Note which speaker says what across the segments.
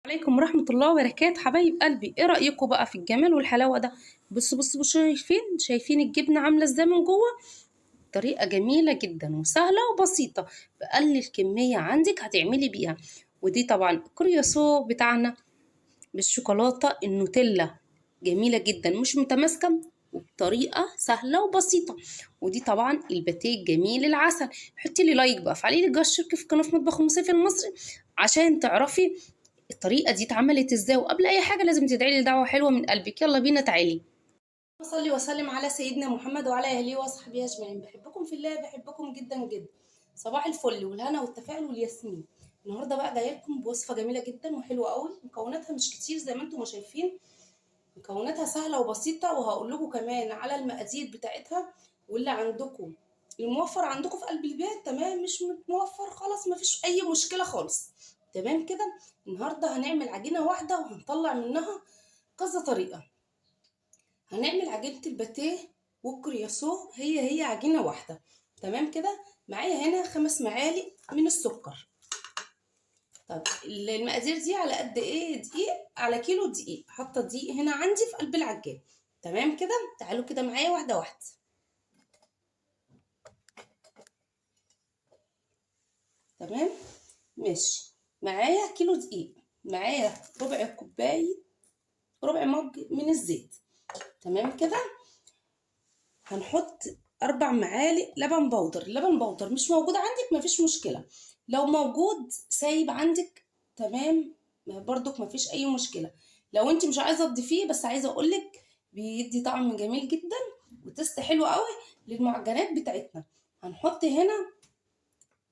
Speaker 1: عليكم ورحمة الله وبركاته. حبايب قلبي، ايه رأيكم بقى في الجمال والحلاوة ده؟ بصوا بصوا بصوا، شايفين الجبنة عاملة ازاي من جوه؟ طريقة جميلة جدا وسهلة وبسيطة، بأقل الكمية عندك هتعملي بيها. ودي طبعا الكرواسون بتاعنا بالشوكولاتة النوتيلا، جميلة جدا مش متماسكة وبطريقة سهلة وبسيطة. ودي طبعا الباتيه الجميل العسل. حطي لي like بقى، فعلي لي الجرس، اشتركي في قناة مطبخ ام سيف المصري عشان تعرفي الطريقة دي اتعملت ازاي. وقبل اي حاجة لازم تدعي لي دعوة حلوة من قلبك. يلا بينا، تعالي. صلي وسلم على سيدنا محمد وعلى اهله وصحبه اجمعين. بحبكم في الله، بحبكم جدا جدا. صباح الفل والهنا والتفاؤل والياسمين. النهارده بقى جاية لكم بوصفه جميلة جدا وحلوه قوي، مكوناتها مش كتير زي ما انتم ما شايفين، مكوناتها سهلة وبسيطة، وهقول لكم كمان على المقادير بتاعتها واللي عندكم الموفر عندكم في قلب البيت. تمام، مش متوفر خالص مفيش اي مشكلة خالص. تمام كده، النهارده هنعمل عجينه واحدة وهنطلع منها كذا طريقه. هنعمل عجينه الباتيه والكرياسو، هي عجينه واحدة. تمام كده، معايا هنا 5 معالق من السكر. طب المقادير دي على قد ايه؟ دقيق على كيلو دقيق، حاطه دقيق هنا عندي في قلب العجان. تمام كده، تعالوا كده معايا واحدة واحدة. تمام ماشي، معايا كيلو دقيق، معايا ربع كوباية، ربع مج من الزيت. تمام كده، هنحط 4 معالق لبن بودر. لبن بودر مش موجود عندك مفيش مشكلة، لو موجود سايب عندك تمام برضك مفيش اي مشكلة. لو انت مش عايزه تضيفيه، بس عايزه اقولك بيدي طعم جميل جدا وتست حلو قوي للمعجنات بتاعتنا. هنحط هنا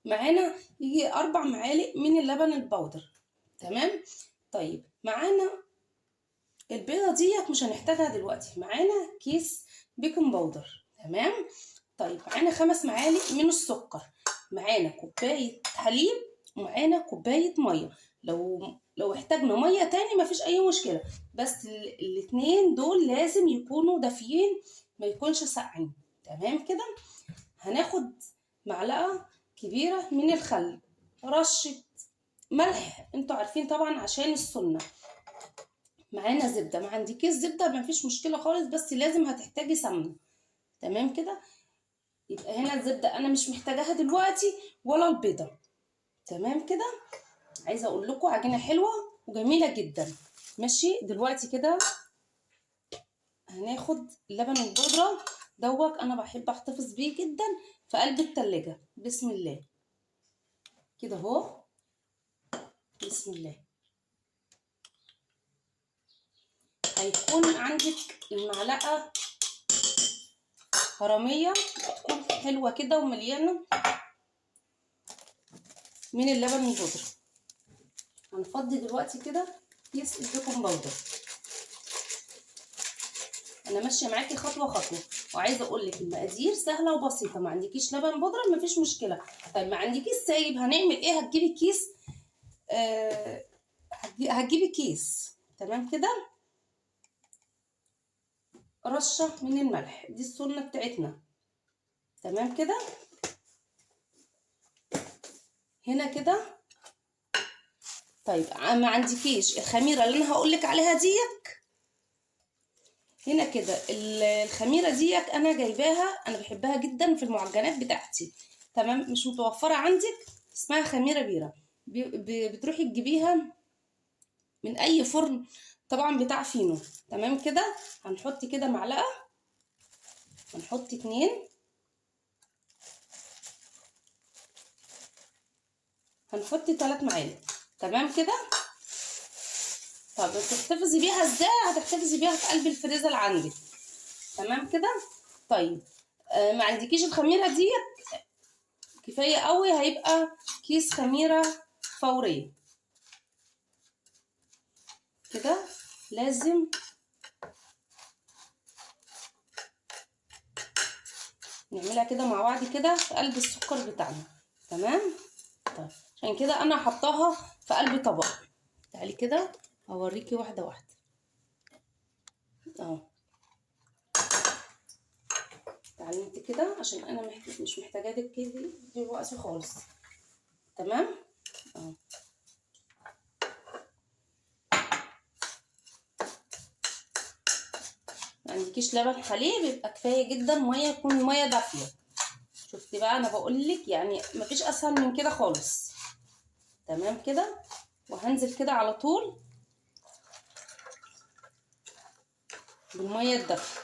Speaker 1: معانا يجي 4 معالق من اللبن البودر. تمام، طيب معانا البيضة ديت مش هنحتاجها دلوقتي، معانا كيس baking powder. تمام، طيب معانا 5 معالق من السكر، معانا كوباية حليب، ومعانا كوباية مية. لو احتاجنا مية تاني مفيش اي مشكلة، بس الاتنين دول لازم يكونوا دافيين، ما يكونش ساقعين. تمام كده، هناخد معلقه كبيرة من الخل، رشه ملح، انتوا عارفين طبعا عشان السنة. معانا زبدة، ما عندكيش زبدة مفيش مشكلة خالص، بس لازم هتحتاجي سمنه. تمام كده، يبقى هنا الزبدة انا مش محتاجاها دلوقتي ولا البيضة. تمام كده، عايزه اقول لكم عجينه حلوة وجميلة جدا. ماشي، دلوقتي كده هناخد اللبن البودره دوت، انا بحب احتفظ بيه جدا في قلب التلاجة. بسم الله كده اهو، بسم الله. هيكون عندك المعلقة هرميه تكون حلوة كده ومليانة من اللبن البودره. هنفضي دلوقتي كده كيس ال baking powder. انا ماشية معاكي خطوة خطوة، وعايزه اقول لك المقادير سهلة وبسيطة. ما عندكيش لبن بودره مفيش مشكلة. طيب ما عندكيش سايب هنعمل ايه؟ هتجيبي كيس، هتجيبي كيس. تمام كده، رشه من الملح، دي السنة بتاعتنا. تمام كده، هنا كده. طيب ما عندكيش الخميره اللي انا هقولك عليها ديك، هنا كده الخميره ديك انا جايباها، انا بحبها جدا في المعجنات بتاعتي. تمام، مش متوفرة عندك، اسمها خميره بيره، بتروحي تجيبيها من اي فرن طبعا بتاع فينو. تمام كده، هنحط كده معلقه، هنحط 2، هنحط 3 معالق. تمام كده. طب تحتفظي بيها ازاي؟ هتحتفظي بيها في قلب الفريزر عندك. تمام كده. طيب ما عندكيش الخميره دي كفاية قوي، هيبقى كيس خميره فورية كده. لازم نعملها كده مع بعض كده في قلب السكر بتاعنا. تمام، طيب عشان كده انا حطاها في قلب طبق. تعالي كده اوريكي واحدة واحدة اهو. تعالي انت كده عشان انا مش محتاجه كده دلوقتي خالص. تمام اهو. ما عندكيش لبن حليب يبقى كفاية جدا مية، يكون مية دافيه. شفتي بقى انا بقولك يعني مفيش اسهل من كده خالص. تمام كده. وهنزل كده على طول بالمية الدافيه.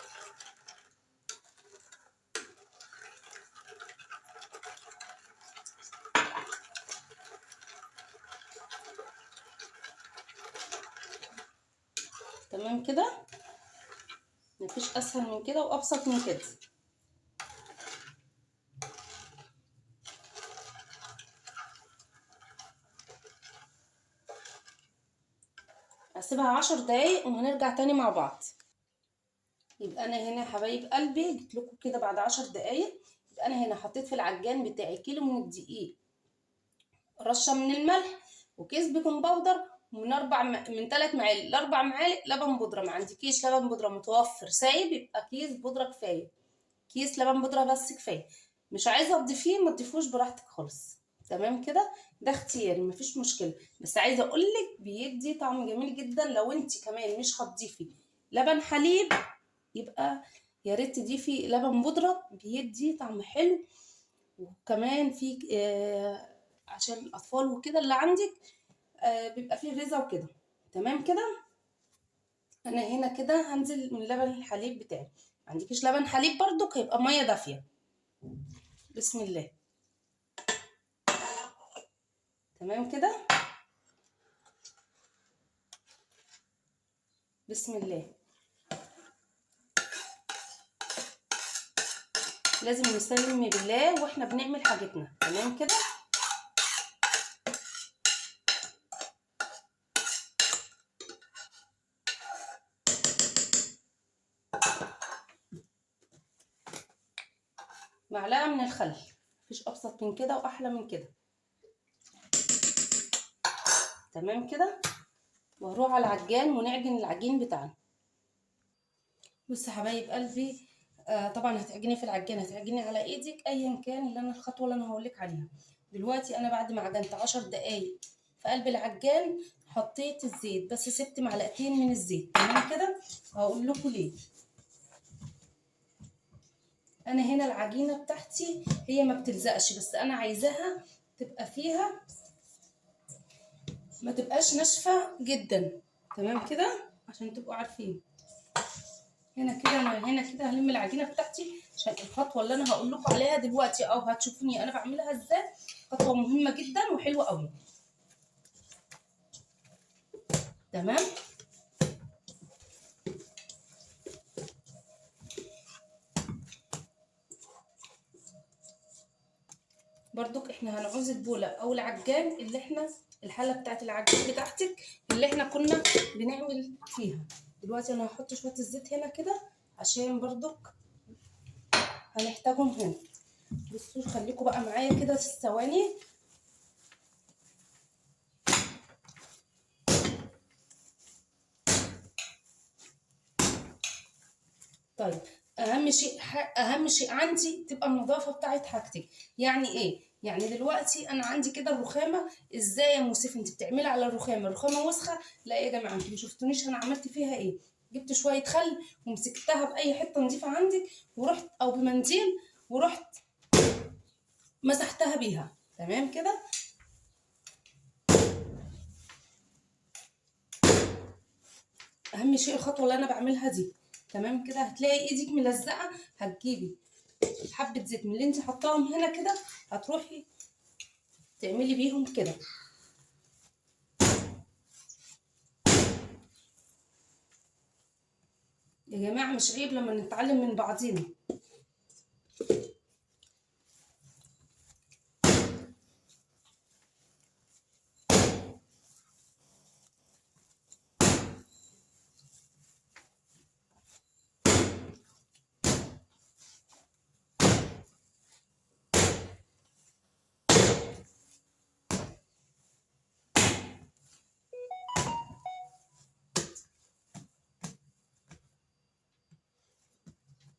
Speaker 1: تمام كده، مفيش اسهل من كده وابسط من كده. هسيبها 10 دقايق وهنرجع تاني مع بعض. يبقى انا هنا يا حبايب قلبي جيت لكم كده بعد 10 دقايق. يبقى انا هنا حطيت في العجان بتاعي كيلو من الدقيق، رشه من الملح، وكيس baking powder، ومن من 3 معالق ل 4 معالق لبن بودره. ما عندكيش لبن بودره متوفر سايب يبقى كيس بودره كفاية، كيس لبن بودره بس كفاية. مش عايزه تضيفيه ما تضيفوش براحتك خالص. تمام كده، ده اختياري مفيش مشكلة، بس عايزه اقولك بيدي طعم جميل جدا. لو انت كمان مش هتضيفي لبن حليب يبقى يا ريت تضيفي لبن بودره، بيدي طعم حلو. وكمان في عشان الاطفال وكده اللي عندك بيبقى فيه غذاء وكده. تمام كده. انا هنا كده هنزل من لبن الحليب بتاعي. ما عندكيش لبن حليب برضك هيبقى مية دافيه. بسم الله. تمام كده، بسم الله. لازم نسلم بالله واحنا بنعمل حاجتنا. تمام كده. معلقه من الخل، مفيش ابسط من كده واحلى من كده. تمام كده. وهروح على العجان ونعجن العجين بتاعنا. بصوا يا حبايب قلبي، طبعا هتعجني في العجان، هتعجني على ايدك، ايا كان اللي انا الخطوة اللي انا هقولك عليها دلوقتي. انا بعد ما عجنت 10 دقايق في قلب العجان حطيت الزيت، بس سبت معلقتين من الزيت. تمام كده. هقول لكم ليه. انا هنا العجينة بتاعتي هي ما بتلزقش، بس انا عايزاها تبقى فيها، ما تبقاش ناشفة جدا. تمام كده، عشان تبقوا عارفين. هنا كده انا هنا كده هلم العجينة بتاعتي، عشان الخطوة اللي انا هقول لكم عليها دلوقتي او هتشوفوني انا بعملها ازاي، خطوة مهمة جدا وحلوه قوي. تمام. برضك احنا هنعوز البوله او العجان اللي احنا الحلة بتاعت العجين بتاعتك اللي احنا كنا بنعمل فيها. دلوقتي انا هحط شوية الزيت هنا كده عشان برضك هنحتاجهم هنا. بصوا خليكم بقى معايا كده في الثواني. طيب اهم شيء عندي تبقى النظافة بتاعت حاجتك. يعني ايه؟ يعني دلوقتي انا عندي كده الرخامه. ازاي يا موسيف انت بتعملي على الرخامه؟ الرخامه وسخة؟ لا يا جماعة، انتوا ما شفتونيش انا عملت فيها ايه. جبت شوية خل ومسكتها باي حتة نظيفة عندك، ورحت او بمنديل ورحت مسحتها بيها. تمام كده. اهم شيء الخطوة اللي انا بعملها دي. تمام كده. هتلاقي ايدك ملزقه، هتجيبي حبه زيت من اللي انت حطاهم هنا كده، هتروحي تعملي بيهم كده. يا جماعة مش عيب لما نتعلم من بعضينا.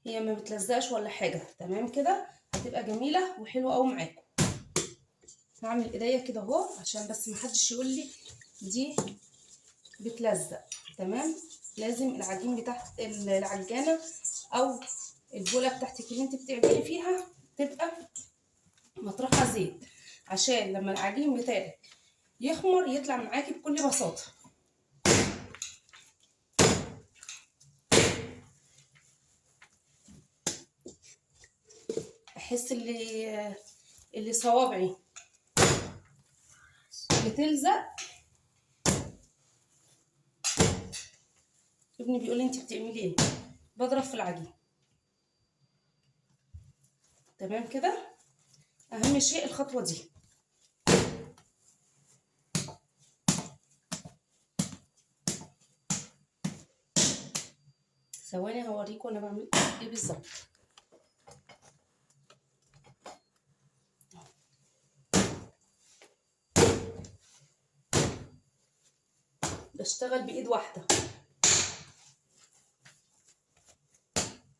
Speaker 1: هي ما بتلزقش ولا حاجة. تمام كده، هتبقى جميلة وحلوه قوي معاكم. هعمل ايديا كده اهو عشان بس ما حدش يقول لي دي بتلزق. تمام. لازم العجين بتاعت العجانه او البوله بتاعتك اللي انت بتعجني فيها تبقى مطرحها زيت، عشان لما العجين بتاعك يخمر يطلع معاكي بكل بساطة. احس اللي صوابعي بتلزق. ابني بيقول لي انت بتعملي ايه؟ بضرب في العجين. تمام كده، اهم شيء الخطوة دي. ثواني هوريكم انا بعمل ايه بالظبط. بشتغل بايد واحدة.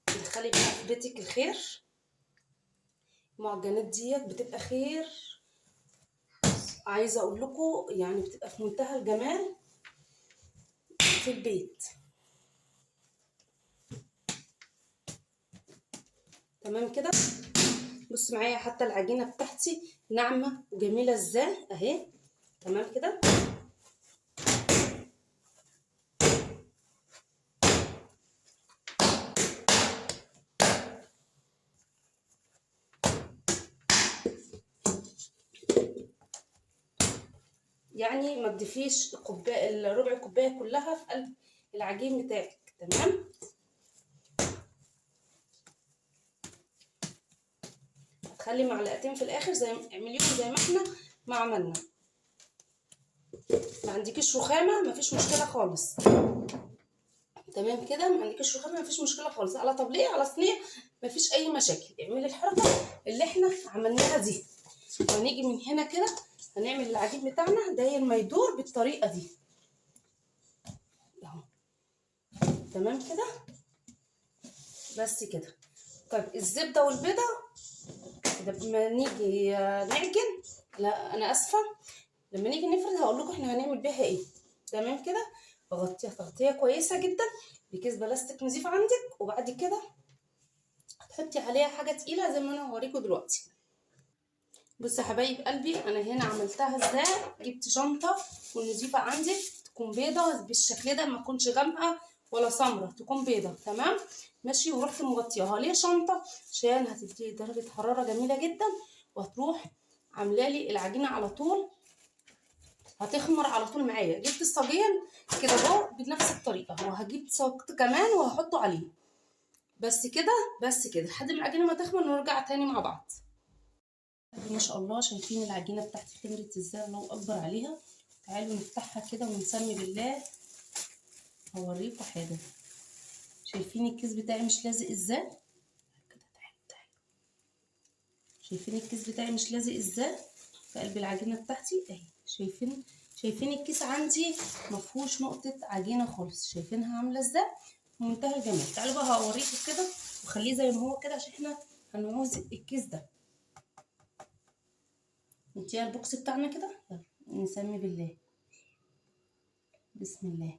Speaker 1: دخلي بقى في بيتك الخير. المعجنات ديت بتبقى خير، عايزه اقول لكم يعني بتبقى في منتهى الجمال في البيت. تمام كده، بص معايا حتى العجينة بتاعتي ناعمة وجميلة ازاي اهي. تمام كده، يعني ما تضيفيش كوباية، ربع كوباية كلها في قلب العجين بتاعك. تمام، هتخلي معلقتين في الاخر زي اعمليهم زي ما احنا ما عملنا. ما عندكيش رخامه مفيش مشكلة خالص. تمام كده، ما عندكيش رخامه مفيش مشكلة خالص، على طبليه على صينية مفيش اي مشاكل. اعملي الحركة اللي احنا عملناها دي. وهنيجي من هنا كده هنعمل العجين بتاعنا داير ما يدور بالطريقة دي اهو. تمام كده، بس كده. طيب الزبدة والبيضة لما نيجي نعجن، لا انا اسفه، لما نيجي نفرد هقول لكم احنا هنعمل بيها ايه. تمام كده، بغطيها تغطيه كويسة جدا بكيس بلاستيك نظيف عندك، وبعد كده هتحطي عليها حاجة تقيلة زي ما انا هوريكم دلوقتي. بصوا يا حبايب قلبي، انا هنا عملتها ازاي. جبت شنطه والنظيفه عندك تكون بيضة بالشكل ده، ما تكونش غامقه ولا سمرة، تكون بيضة. تمام ماشي، ورحت مغطياها. ليه شنطه؟ عشان هتدي درجه حرارة جميلة جدا، وهتروح عامله لي العجينة على طول، هتخمر على طول معايا. جبت الصاجين كده اهو بنفس الطريقة، وهجيب صاج كمان وهحطه عليه. بس كده بس كده لحد ما العجينة ما تخمر ونرجع تاني مع بعض. ما شاء الله شايفين العجينة بتاعتي خمرت ازاي، الله اكبر عليها. تعالوا نفتحها كده ونسمي بالله. هوريكم حاجة. شايفين الكيس بتاعي مش لازق ازاي كده؟ تعالوا تعالوا، شايفين الكيس بتاعي مش لازق ازاي في قلب العجينة بتاعتي اهي. شايفين الكيس عندي مفهوش نقطة عجينه خالص، شايفينها عامله ازاي؟ منتهى الجمال. تعالوا بقى هوريكم كده، وخليه زي ما هو كده عشان احنا هنعوز الكيس ده. نديها ال box بتاعنا كده، يلا نسمي بالله، بسم الله،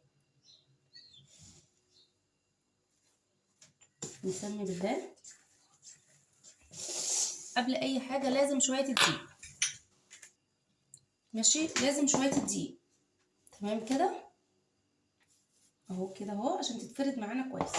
Speaker 1: نسمي بالله. قبل اي حاجة لازم شوية الدقيق، ماشي، لازم شوية الدقيق. تمام كده اهو كده اهو عشان تتفرد معانا كويس.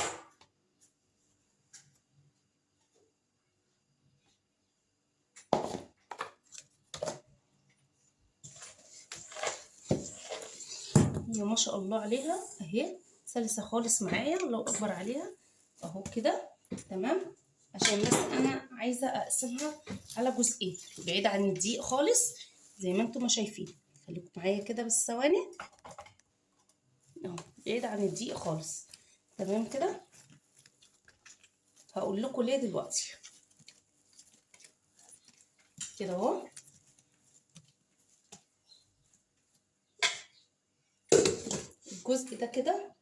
Speaker 1: هي ما شاء الله عليها اهي سلسه خالص معايا، الله اكبر عليها اهو كده. تمام، عشان بس انا عايزه اقسمها على جزئين بعيد عن الدقيق خالص زي ما انتم ما شايفين. خليكم معايا كده بس ثواني اهو، بعيد عن الدقيق خالص. تمام كده، هقول لكم ليه دلوقتي. كده اهو، الجزء ده كده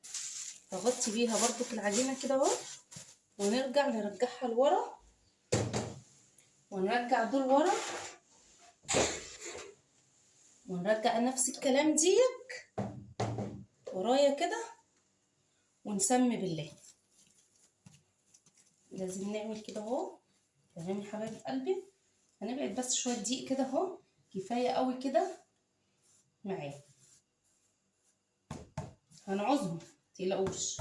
Speaker 1: هغطي بيها برضو العجينة كده اهو، ونرجع نرجعها لورا، ونرجع دول ورا، ونرجع نفس الكلام ديك ورايا كده، ونسمي بالله. لازم نعمل كده اهو. تمام يا حبايب قلبي، هنبعد بس شوية دقيق كده اهو، كفاية قوي كده معايا، هنعوزهم متقلقوش.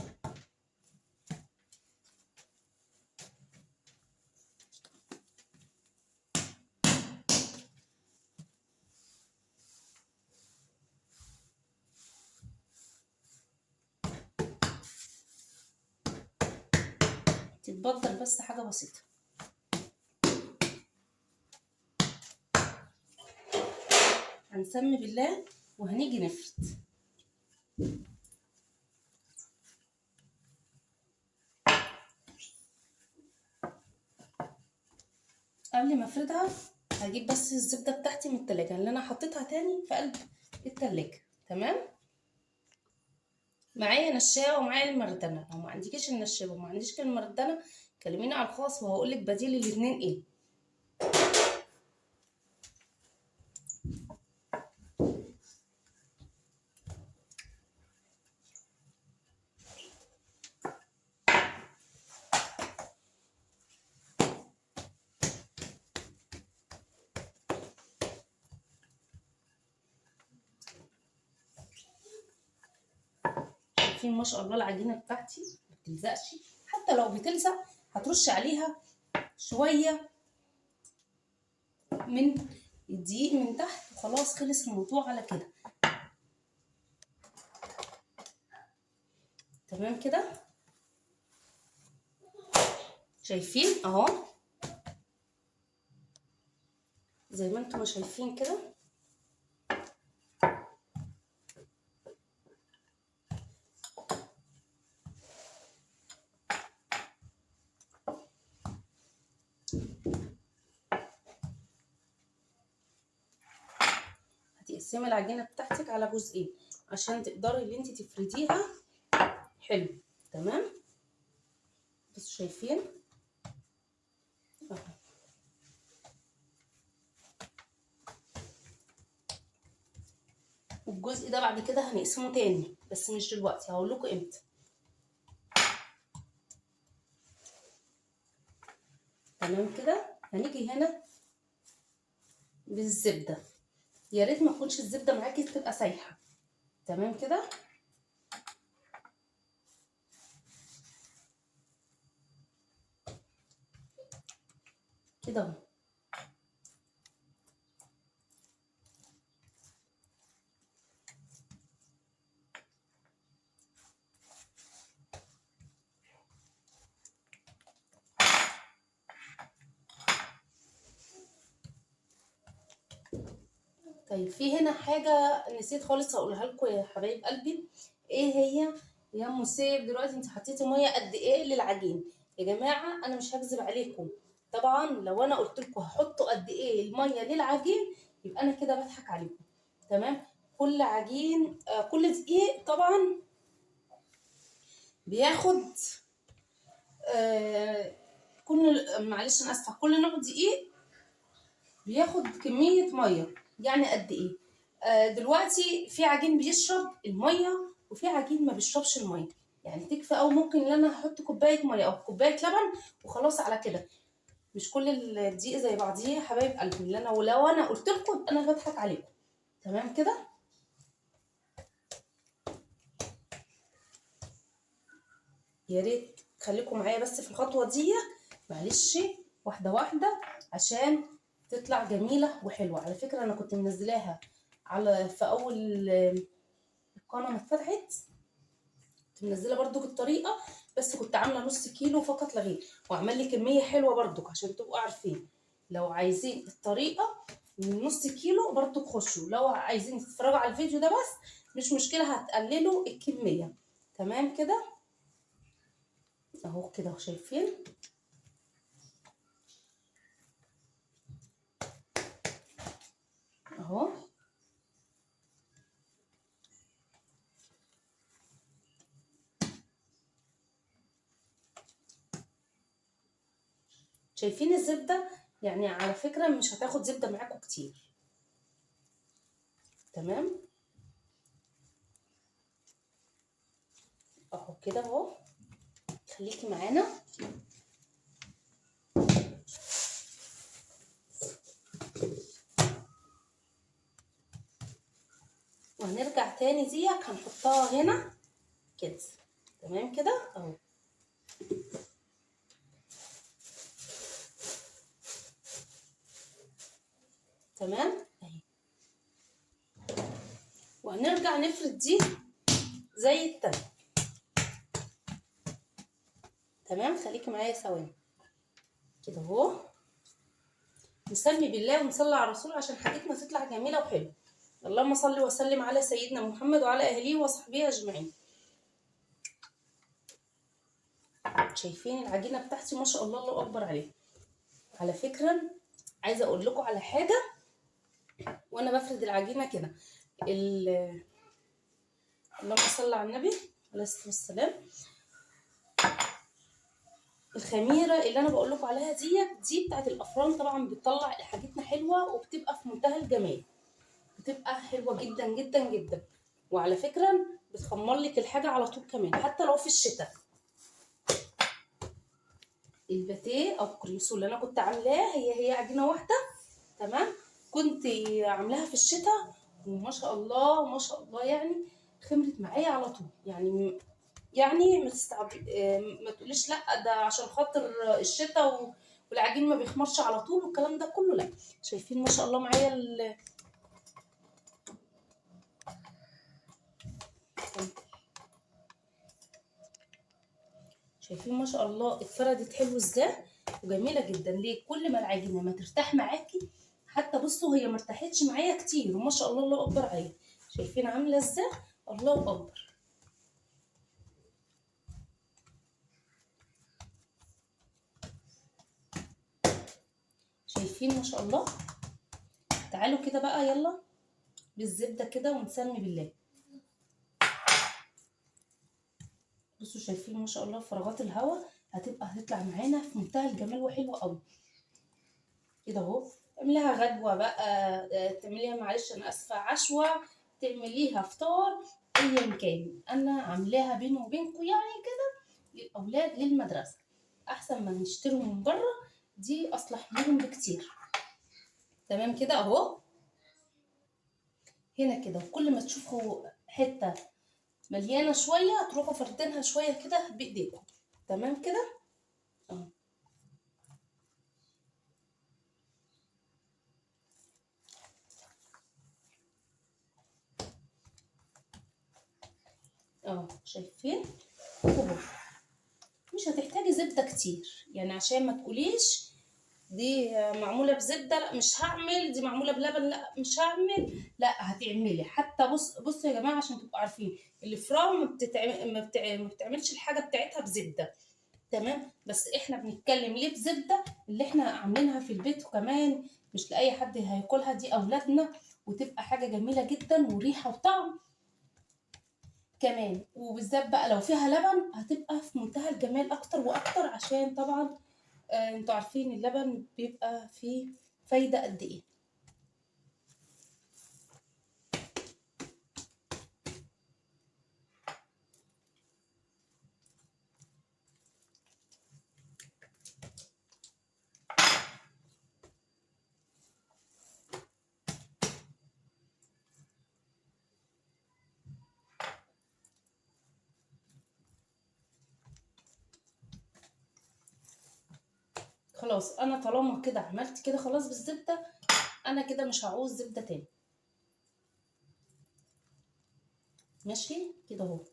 Speaker 1: تتبدل بس حاجة بسيطة. هنسمي بالله وهنيجي نفرد. قبل ما افردها هجيب بس الزبدة بتاعتي من التلاجة اللي انا حطيتها تاني في قلب التلاجة. تمام، معايا نشابه ومعايا المردنه. لو ما عندكيش النشابه وما عندكيش المردنه كلميني على الخاص وهقولك بديل الاتنين ايه. شايفين ما شاء الله العجينة بتاعتي ما بتلزقش، حتى لو بتلزق هترش عليها شوية من الدقيق من تحت وخلاص، خلص الموضوع على كده. تمام كده، شايفين اهو زي ما انتم شايفين كده. هتقسمي العجينة بتاعتك على جزئين عشان تقدري اللي انت تفرديها حلو. تمام، بس شايفين اهو. والجزء ده بعد كده هنقسمه تاني، بس مش دلوقتي، هقول لكم امتى. تمام كده، هنيجي هنا بالزبده، يا ريت ما تكونش الزبدة معاكي تبقى سايحه. تمام كده، كده اهو. طيب في هنا حاجة نسيت خالص هقولها لكم يا حبايب قلبي. ايه هي يا ام سيف؟ دلوقتي انت حطيتي مية قد ايه للعجين؟ يا جماعة انا مش هكذب عليكم طبعا، لو انا قلت لكم هحطوا قد ايه المية للعجين يبقى انا كده بضحك عليكم. تمام، كل عجين كل دقيق طبعا بياخد كل، معلش انا اسفه، كل نوع دقيق بياخد كمية مية، يعني قد ايه. دلوقتي في عجين بيشرب المية وفي عجين ما بيشربش المية، يعني تكفي او ممكن ان انا هحط كوباية مية او كوباية لبن وخلاص على كده. مش كل الدقيق زي بعضيه يا حبايب قلبي، اللي انا ولو انا قلت لكم انا بضحك عليكم. تمام كده، يا ريت خليكم معايا بس في الخطوة دي، معلش واحدة واحدة عشان تطلع جميلة وحلوه. على فكرة انا كنت منزلاها على في اول القناة ما اتفتحت، كنت منزله برضو الطريقة، بس كنت عامله نص كيلو فقط لا غير، وعمل لي كمية حلوة برضو عشان تبقوا عارفين. لو عايزين الطريقة من نص كيلو برضو خشوا، لو عايزين تتفرجوا على الفيديو ده بس مش مشكلة، هتقللوا الكمية. تمام كده اهو كده، شايفين اهو. شايفين الزبدة؟ يعني على فكرة مش هتاخد زبدة معاكم كتير. تمام اهو كده اهو. خليكي معانا. وهنرجع تاني ديك هنحطها هنا كده. تمام كده اهو. تمام اهي. وهنرجع نفرد دي زي التانية. تمام، خليكي معايا ثواني كده اهو. نسمي بالله ونصلي على الرسول عشان حاجتنا تطلع جميلة وحلوه. اللهم صل وسلم على سيدنا محمد وعلى اهله وصحبه اجمعين. شايفين العجينة بتاعتي ما شاء الله، الله اكبر عليها. على فكرة عايزه اقول لكم على حاجة وانا بفرد العجينة كده، اللهم صل على النبي عليه الصلاة والسلام. الخميره اللي انا بقول لكم عليها دي بتاعت الافران، طبعا بتطلع حاجتنا حلوة وبتبقى في منتهى الجمال، بتبقى حلوة جدا جدا جدا. وعلى فكرة بتخمر لك الحاجة على طول كمان حتى لو في الشتاء. الباتيه او الكريسو اللي انا كنت عاملاه هي عجينه واحدة، تمام، كنت عاملاها في الشتاء وما شاء الله ما شاء الله يعني خمرت معايا على طول. يعني ما تقوليش لا ده عشان خاطر الشتاء والعجين ما بيخمرش على طول والكلام ده كله، لا. شايفين ما شاء الله معايا شايفين ما شاء الله اتفردت حلو ازاي وجميلة جدا. ليه؟ كل ما العجينة ما ترتاح معاكي، حتى بصوا هي ما ارتاحتش معايا كتير وما شاء الله الله اكبر عليها. شايفين عامله ازاي؟ الله اكبر. شايفين ما شاء الله. تعالوا كده بقى يلا بالزبده كده ونسمي بالله. بصوا شايفين ما شاء الله فراغات الهواء هتطلع معانا في منتهى الجمال وحلوه قوي كده اهو. تعمليها غدوه بقى، تعمليها معلش انا اسفه عشوه، تعمليها فطار، ايا كان. انا عاملاها بيني وبينكم يعني كده للاولاد للمدرسة، احسن ما نشتروا من بره، دي اصلح لهم بكتير. تمام كده اهو. هنا كده وكل ما تشوفوا حتة مليانة شوية تروحوا فردينها شوية كده بايديكم. تمام كده اهو. اهو شايفين اهو. مش هتحتاجي زبدة كتير يعني، عشان ما تقوليش دي معمولة بزبده لا مش هعمل، دي معمولة بلبن لا مش هعمل، لا هتعملي. حتى بصوا يا جماعة عشان تبقوا عارفين، الفرام ما بتعملش الحاجة بتاعتها بزبده، تمام؟ بس احنا بنتكلم ليه بزبده؟ اللي احنا عاملينها في البيت، وكمان مش لاي حد هياكلها، دي اولادنا، وتبقى حاجة جميلة جدا وريحه وطعم كمان. وبالذات بقى لو فيها لبن هتبقى في منتهى الجمال اكتر واكتر، عشان طبعا انتوا عارفين اللبن بيبقى فيه فايدة قد ايه. خلاص انا طالما كده عملت كده خلاص بالزبده، انا كده مش هعوز زبدة تاني. ماشي كده اهو.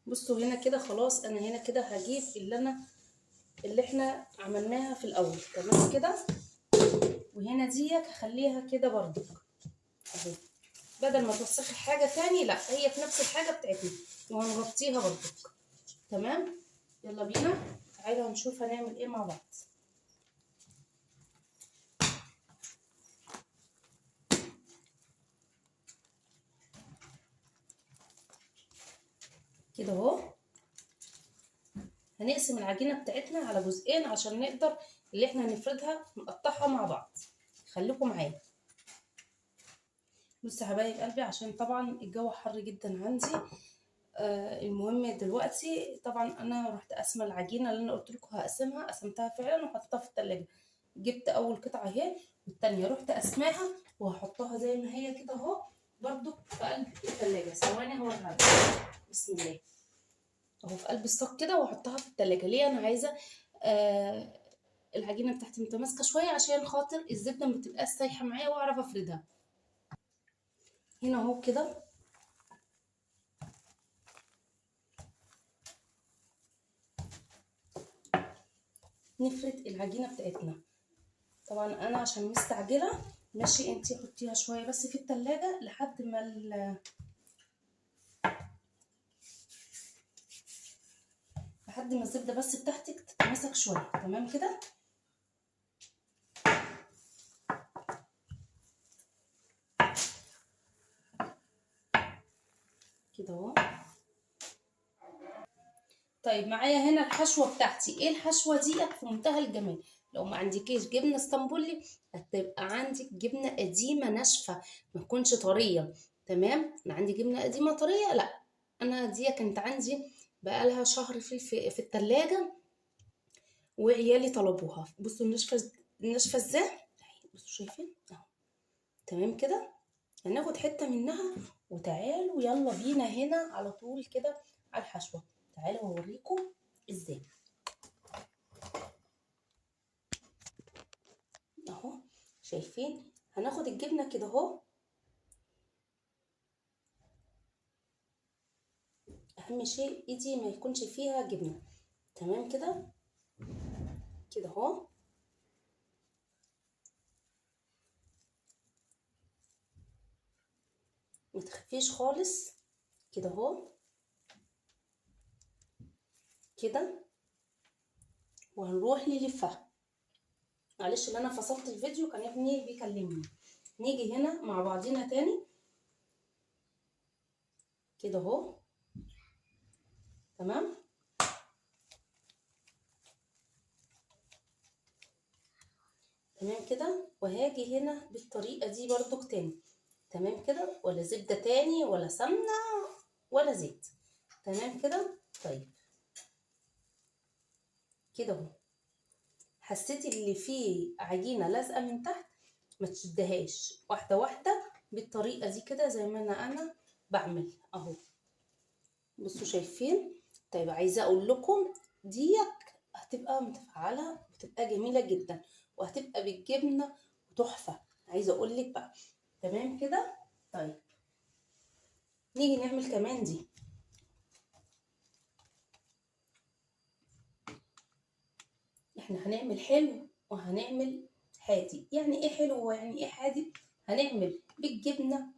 Speaker 1: بصوا هنا كده خلاص، انا هنا كده هجيب اللي احنا عملناها في الاول. تمام كده. وهنا ديت هخليها كده برضك اهو، بدل ما توسخي حاجة تاني، لا هي في نفس الحاجة بتاعتنا وهنغطيها برضك. تمام، يلا بينا تعالوا هنشوف هنعمل ايه مع بعض. كده اهو هنقسم العجينة بتاعتنا على جزئين عشان نقدر اللي احنا هنفردها نقطعها مع بعض. خليكم معايا. بصوا يا حبايب قلبي، عشان طبعا الجو حر جدا عندي. المهم دلوقتي طبعا انا رحت قاسمة العجينة اللي انا قلت لكم هقسمها، قسمتها فعلا وحطيتها في التلاجة. جبت اول قطعه اهي، والتانية رحت قسماها وهحطها زي ما هي كده اهو برضو في قلب التلاجة. ثواني هوريها لكم. بسم الله، اهو في قلب الصاج كده، واحطها في التلاجة. ليه؟ انا عايزه العجينة بتاعتي متماسكة شوية عشان خاطر الزبدة ما تبقاش سايحه معايا واعرف افردها. هنا اهو كده نفرد العجينة بتاعتنا. طبعا انا عشان مستعجلة ماشي، انتي حطيها شوية بس في التلاجة لحد ما الزبدة بس بتاعتك تتماسك شوية. تمام كده. كده اهو. طيب معايا هنا الحشوه بتاعتي. ايه الحشوه دي؟ في منتهى الجمال. لو ما عندكيش جبنه اسطنبولي هتبقى عندك جبنه قديمة ناشفة، ما تكونش طرية. تمام. انا عندي جبنه قديمة طرية، لا انا دي كانت عندي بقالها شهر في التلاجة وعيالي طلبوها. بصوا الناشفه الناشفه ازاي، بصوا شايفين اهو. تمام كده. هناخد حتة منها وتعالوا يلا بينا هنا على طول كده على الحشوه. تعالوا اوريكم ازاي اهو. شايفين؟ هناخد الجبنة كده اهو. اهم شيء ايدي ما يكونش فيها جبنه. تمام كده كده اهو. ما تخفيش خالص كده اهو كده. وهنروح نلفها. معلش اللي انا فصلت الفيديو كان ابني بيكلمني. نيجي هنا مع بعضينا تاني كده اهو. تمام. تمام كده. وهاجي هنا بالطريقة دي برضك تاني. تمام كده. ولا زبدة تاني ولا سمنه ولا زيت. تمام كده. طيب كده اهو. حسيتي اللي فيه عجينه لازقه من تحت ما تشدهاش، واحدة واحدة بالطريقة دي كده زي ما انا بعمل اهو. بصوا شايفين؟ طيب عايزه اقول لكم ديك هتبقى متفعله وتبقى جميلة جدا، وهتبقى بالجبنه وتحفه. عايزه اقول لك بقى. تمام كده. طيب نيجي نعمل كمان دي. احنا هنعمل حلو وهنعمل حادي. يعني ايه حلو ويعني ايه حادي؟ هنعمل بالجبنه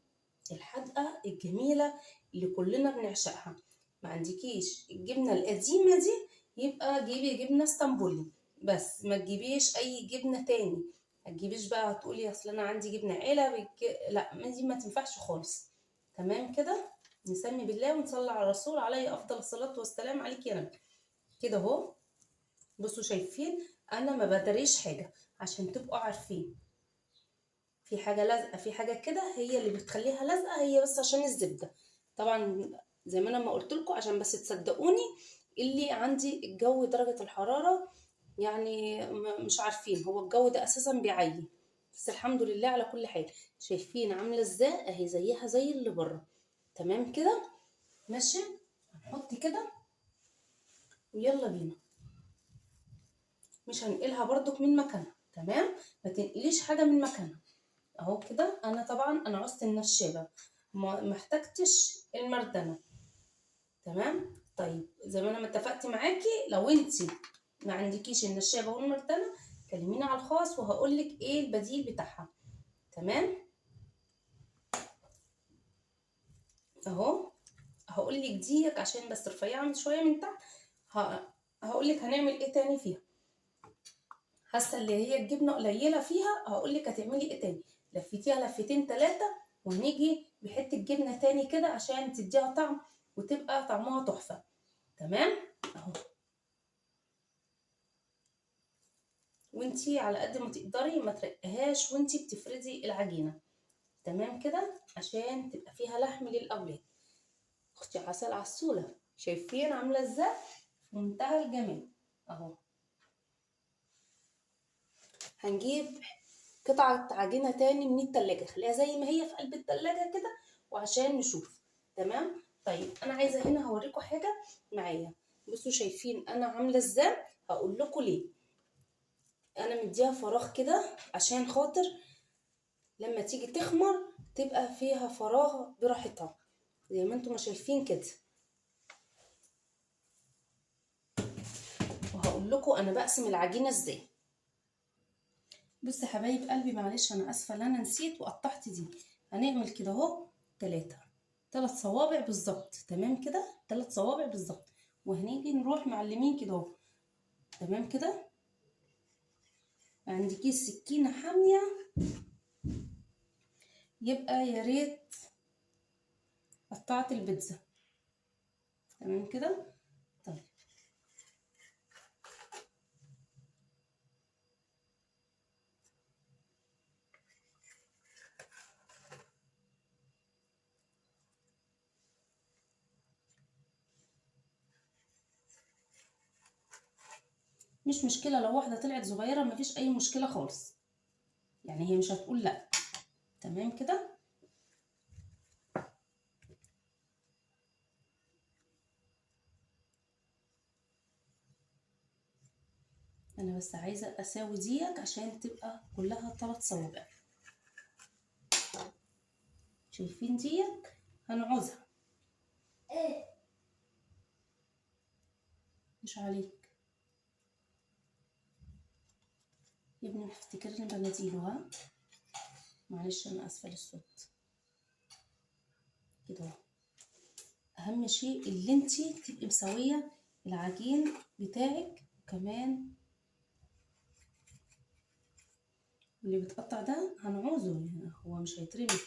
Speaker 1: الحادقه الجميلة اللي كلنا بنعشقها. ما عندكيش الجبنة القديمة دي يبقى جيبي جبنه اسطنبولي بس، ما تجيبيش اي جبنه تاني. ما تجيبيش بقى تقولي اصل انا عندي جبنه علب، لا ما دي ما تنفعش خالص. تمام كده. نسمي بالله ونصلي على الرسول عليه افضل الصلاة والسلام عليك يا نبي. كده اهو. بصوا شايفين؟ انا ما بدريش حاجة عشان تبقوا عارفين. في حاجة لازقه، في حاجة كده هي اللي بتخليها لازقه، هي بس عشان الزبدة. طبعا زي ما انا ما قلت لكم عشان بس تصدقوني، اللي عندي الجو درجه الحرارة يعني مش عارفين، هو الجو ده اساسا بيعين، بس الحمد لله على كل حال. شايفين عامله ازاي؟ اهي زيها زي اللي بره. تمام كده. ماشي. هنحط كده ويلا بينا. مش هنقلها برضك من مكانها. تمام. ما تنقليش حاجة من مكانها اهو كده. انا طبعا انا عوزت النشابه، ما احتجتش المردنه. تمام. طيب زي ما انا ما اتفقت معاكي، لو انتي ما عندكيش النشابه والمردنه كلميني على الخاص وهقولك ايه البديل بتاعها. تمام اهو. هقولك ديك عشان بس رفيعة شوية من تحت. هقولك هنعمل ايه تاني فيها. حاسه اللي هي الجبنة قليله فيها، هقولك هتعملي ايه تاني. لفيتيها لفتين ثلاثة وهنيجي بحته جبنه تاني كده عشان تديها طعم وتبقى طعمها تحفة. تمام اهو. وانتي على قد ما تقدري ما ترقهاش وانتي بتفردي العجينة. تمام كده، عشان تبقى فيها لحم للاولاد. اختي عسل عسوله، شايفين عامله ازاي؟ في منتهى الجمال اهو. هنجيب قطعه عجينه تاني من التلاجة، خليها زي ما هي في قلب التلاجة كده وعشان نشوف. تمام. طيب انا عايزه هنا هوريكم حاجة معايا. بصوا شايفين انا عامله ازاي؟ هقول لكم ليه. انا مديها فراغ كده عشان خاطر لما تيجي تخمر تبقى فيها فراغ براحتها زي ما انتم ما شايفين كده. وهقول لكم انا بقسم العجينة ازاي. بصوا يا حبايب قلبي، معلش انا اسفه ان انا نسيت وقطعت دي. هنعمل كده اهو 3 صوابع بالظبط. تمام كده، 3 صوابع بالظبط. وهنيجي نروح معلمين كده اهو. تمام كده. عندي كيس سكينة حامية، يبقى يا ريت قطعت البيتزا. تمام كده. طيب مش مشكلة لو واحدة طلعت صغيرة، مفيش أي مشكلة خالص، يعني هي مش هتقول لأ. تمام كده. أنا بس عايزة أساوي ديك عشان تبقى كلها 3 صوابع. شايفين ديك هنعوزها، مش عليك يا ابني، افتكرني بناديله. ها معلش انا اسفه للصوت كده. اهم شيء اللي انتي تبقي مسويه العجين بتاعك، وكمان اللي بيتقطع ده هنعوزه، يعني هو مش هيترمي.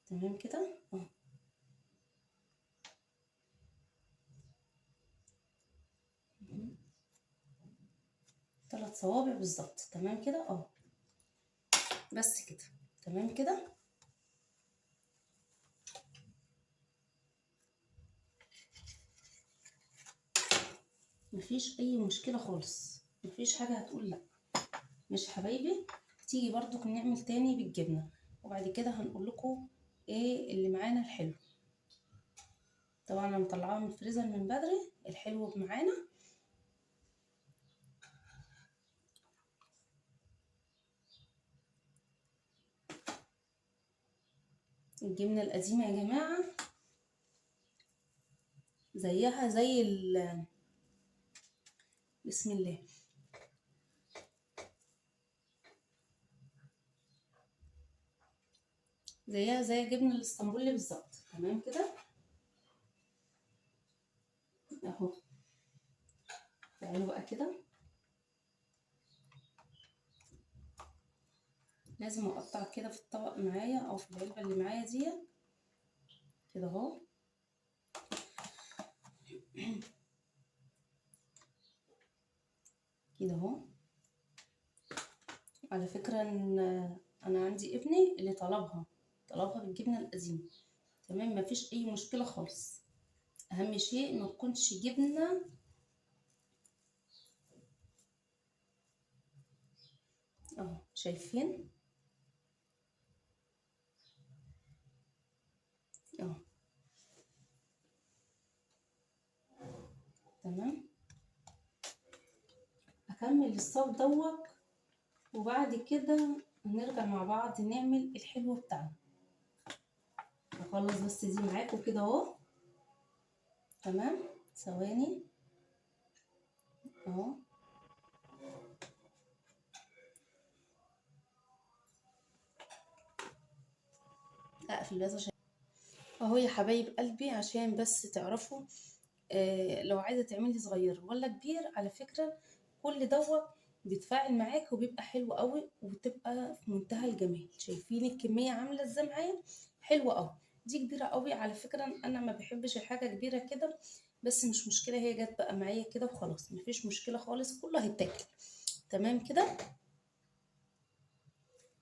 Speaker 1: تمام كده اهو. 3 صوابع بالظبط. تمام كده اهو، بس كده. تمام كده. مفيش اي مشكلة خالص، مفيش حاجة هتقول لا. مش حبايبي، تيجي برضو نعمل تاني بالجبنه، وبعد كده هنقول لكم ايه اللي معانا الحلو. طبعا انا مطلعاه من الفريزر من بدري، الحلو معانا. الجبنة القديمة يا جماعة زيها زي ال، بسم الله، زيها زي الجبنة الاسطنبولي بالظبط. تمام كده اهو. تعالوا بقى كده، لازم اقطع كده في الطبق معايا او في العلبة اللي معايا دي كده اهو. كده اهو. على فكرة ان انا عندي ابني اللي طلبها بالجبنه القديمة. تمام، مفيش اي مشكلة خالص. اهم شيء ما تكونش جبنه اهو. شايفين اهو. تمام. اكمل الصوت دوت، وبعد كده نرجع مع بعض نعمل الحلو بتاعنا. اخلص بس دي معاكم كده اهو. تمام، ثواني اهو. اقفل بس عشان اهو يا حبايب قلبي، عشان بس تعرفوا لو عايزه تعملي صغير ولا كبير. على فكرة كل دوت بيتفاعل معاك وبيبقى حلو قوي، وبتبقى في منتهى الجمال. شايفين الكمية عامله ازاي معايا؟ حلوة قوي. دي كبيرة قوي على فكرة، انا ما بحبش الحاجة كبيرة كده، بس مش مشكلة، هي جت بقى معايا كده وخلاص، مفيش مشكلة خالص، كله هيتاكل. تمام كده.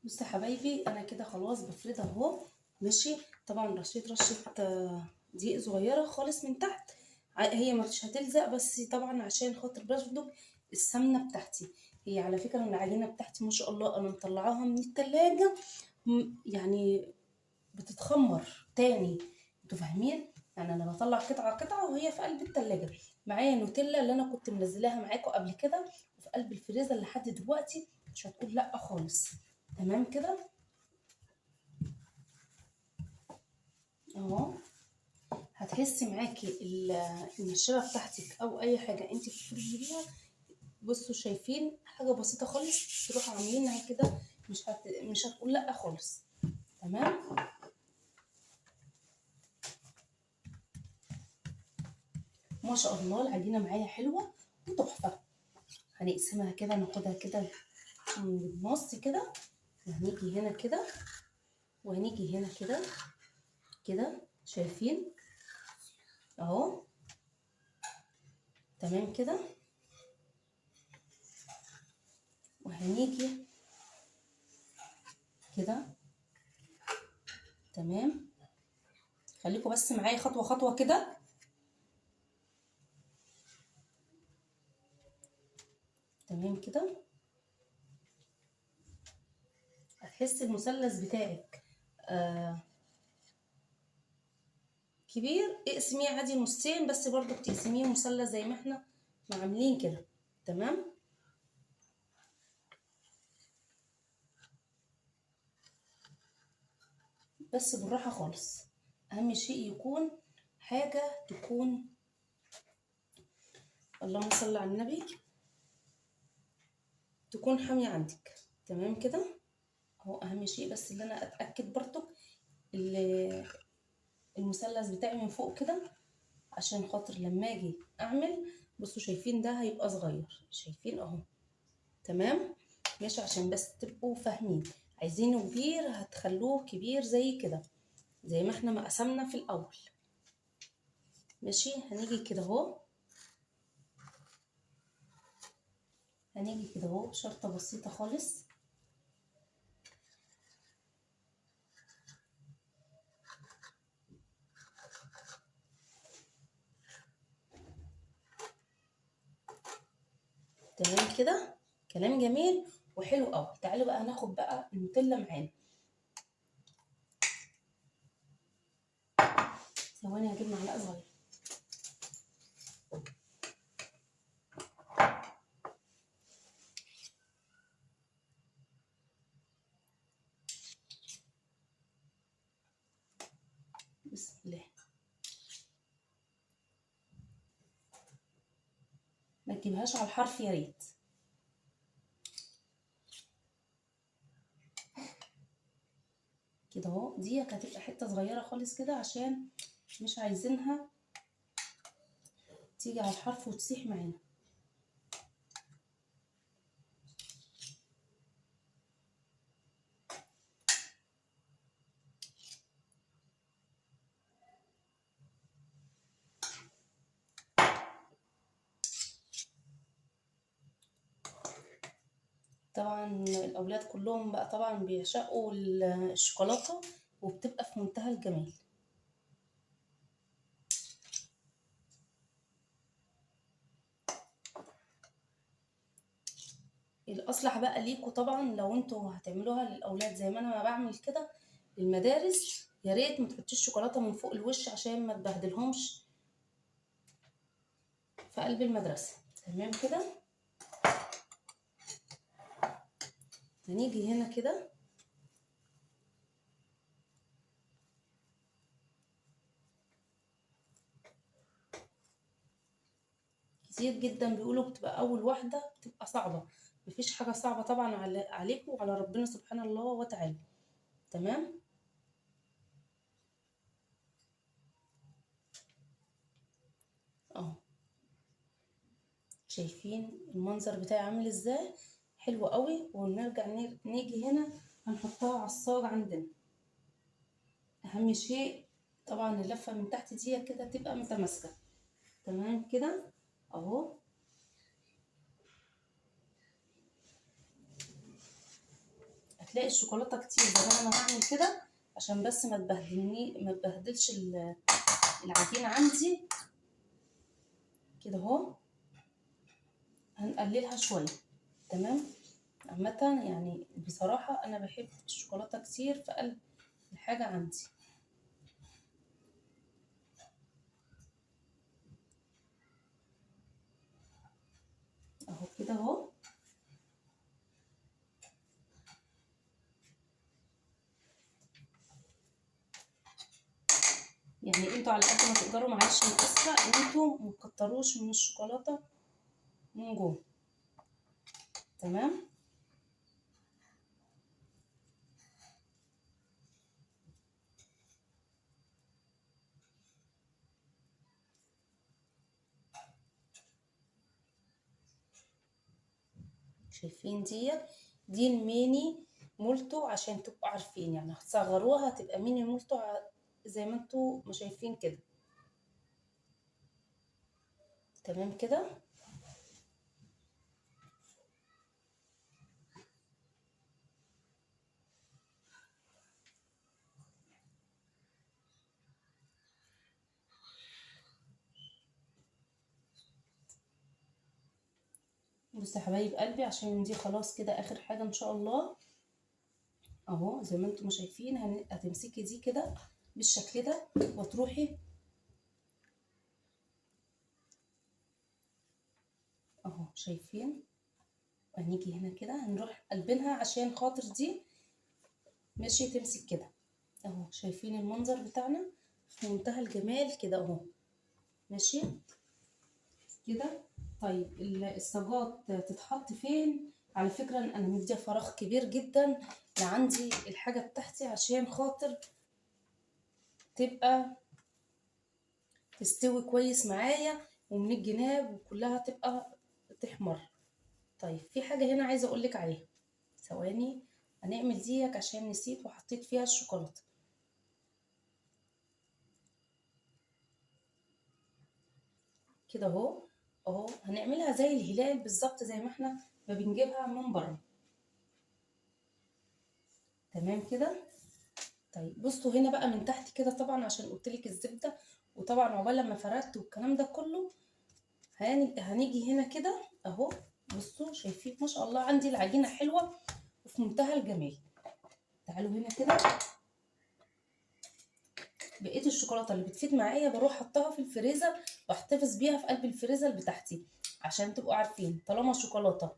Speaker 1: بصوا يا حبايبي انا كده خلاص بفردها اهو ماشي. طبعا رشيت رشه دقيق صغيرة خالص من تحت، هي مش هتلزق، بس طبعا عشان خاطر برضو السمنة بتاعتي. هي على فكرة العجينة بتاعتي ما شاء الله انا مطلعاها من التلاجة، يعني بتتخمر تاني، انتوا فاهمين؟ يعني انا بطلع قطعه قطعه وهي في قلب التلاجة. معايا نوتيلا اللي انا كنت منزلاها معاكم قبل كده وفي قلب الفريزر لحد دلوقتي، مش هتقول لا خالص. تمام كده اهو. هتحسي معاكي النشابه بتاعتك او اي حاجة انت بتفردي بيها. بصوا شايفين حاجة بسيطة خالص، تروحوا عاملينها كده مش هتقول لا خالص. تمام. ما شاء الله العجينة معايا حلوة وتحفه. هنقسمها كده، ناخدها كده من النص كده، وهنيجي هنا كده، وهنيجي هنا كده كده، شايفين اهو. تمام كده. وهنيجي كده. تمام. خليكم بس معايا خطوة خطوة كده. تمام كده. هتحس المثلث بتاعك كبير، اقسميه عادي نصين، بس برضو بتقسميه مثلث زي ما احنا عاملين كده. تمام. بس بالراحة خالص، اهم شيء يكون حاجة تكون، اللهم صل على النبي، تكون حامية عندك. تمام كده اهو. اهم شيء بس اللي انا اتاكد برضو المثلث بتاعي من فوق كده، عشان خاطر لما اجي اعمل، بصوا شايفين ده هيبقى صغير، شايفين اهو. تمام ماشي، عشان بس تبقوا فاهمين. عايزينه كبير هتخلوه كبير زي كده، زي ما احنا ما قسمنا في الاول. ماشي. هنيجي كده اهو، هنيجي كده اهو، شرطة بسيطة خالص. تمام كده، كلام جميل وحلو قوي. تعالوا بقى هناخد بقى النوتيلا معانا. ثواني هجيب معلقه صغيرة. بسم الله. ما تجيبهاش على الحرف يا ريت. كده اهو، دي هتبقى حتة صغيرة خالص كده عشان مش عايزينها تيجي على الحرف وتسيح معانا. طبعا الاولاد كلهم بقى طبعا بيعشقوا الشوكولاتة وبتبقى في منتهى الجمال. الاصلح بقى ليكوا طبعا لو انتوا هتعملوها للاولاد زي ما انا ما بعمل كده للمدارس، يا ريت ما تحطيش شوكولاتة من فوق الوش عشان ما تبهدلهمش في قلب المدرسة. تمام كده. هنيجي هنا كده، كتير جدا بيقولوا بتبقى اول واحدة بتبقى صعبة. مفيش حاجة صعبة طبعا عليكم وعلى ربنا سبحانه الله وتعالى. تمام. اهو شايفين المنظر بتاعي عامل ازاي؟ حلو قوي. ونرجع نيجي هنا هنحطها على الصاج عندنا. اهم شيء طبعا اللفة من تحت دي كده تبقى متماسكة. تمام كده اهو. هتلاقي الشوكولاتة كتير. زي ما انا هعمل كده عشان بس ما تبهدلش العجينة عندي كده اهو. هنقللها شوية. تمام. عامة يعني بصراحة انا بحب الشوكولاتة كتير في قلب الحاجة عندي. اهو كده اهو. يعني انتوا على قد ما تقدروا، معلش انا اسفه ان انتوا ما تكتروش من الشوكولاتة من جوه. تمام. شايفين دي الميني مولتو عشان تبقوا عارفين، يعني هتصغروها هتبقى ميني مولتو زي ما انتوا ما شايفين كده. تمام كده. بصوا يا حبايب قلبي، عشان دي خلاص كده اخر حاجة ان شاء الله اهو. زي ما انتم شايفين هتمسكي دي كده بالشكل ده وتروحي اهو. شايفين؟ هنيجي هنا كده هنروح قلبينها عشان خاطر دي ماشي تمسك كده اهو. شايفين المنظر بتاعنا في منتهى الجمال كده اهو. ماشي كده. طيب الصاجات تتحط فين؟ على فكرة انا مديه فراغ كبير جدا لعندي الحاجة بتاعتي عشان خاطر تبقى تستوي كويس معايا ومن الجناب وكلها تبقى تحمر. طيب في حاجة هنا عايزة اقولك عليها، ثواني هنعمل ديك عشان نسيت وحطيت فيها الشوكولاتة. كده اهو اهو. هنعملها زي الهلال بالظبط زي ما احنا ما بنجيبها من بره. تمام كده. طيب بصوا هنا بقى من تحت كده، طبعا عشان قلتلك الزبدة، وطبعا عقبال لما فردت والكلام ده كله، هنيجي هنا كده اهو. بصوا شايفين ما شاء الله عندي العجينة حلوة وفي منتهى الجمال. تعالوا هنا كده، بقية الشوكولاتة اللي بتفيد معايا بروح احطها في الفريزر واحتفظ بيها في قلب الفريزر بتاعتي عشان تبقوا عارفين. طالما شوكولاتة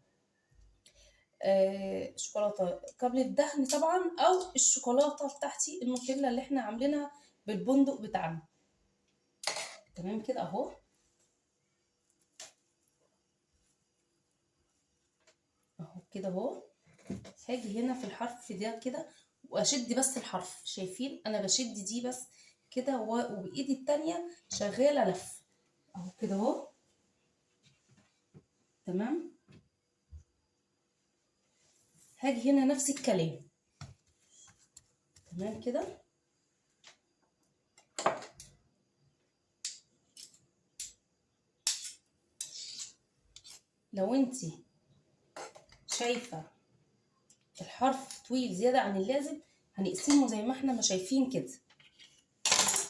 Speaker 1: شوكولاتة قبل الدهن طبعا، او الشوكولاتة بتاعتي النوتيلا اللي احنا عاملينها بالبندق بتاعنا. تمام كده اهو. اهو كده اهو. هاجي هنا في الحرف ده كده واشد بس الحرف. شايفين انا بشد دي بس كده، وبايدي التانية شغالة لف اهو كده اهو. تمام. هاجي هنا نفس الكلام. تمام كده. لو انتي شايفه الحرف طويل زيادة عن اللازم هنقسمه زي ما احنا ما شايفين كده،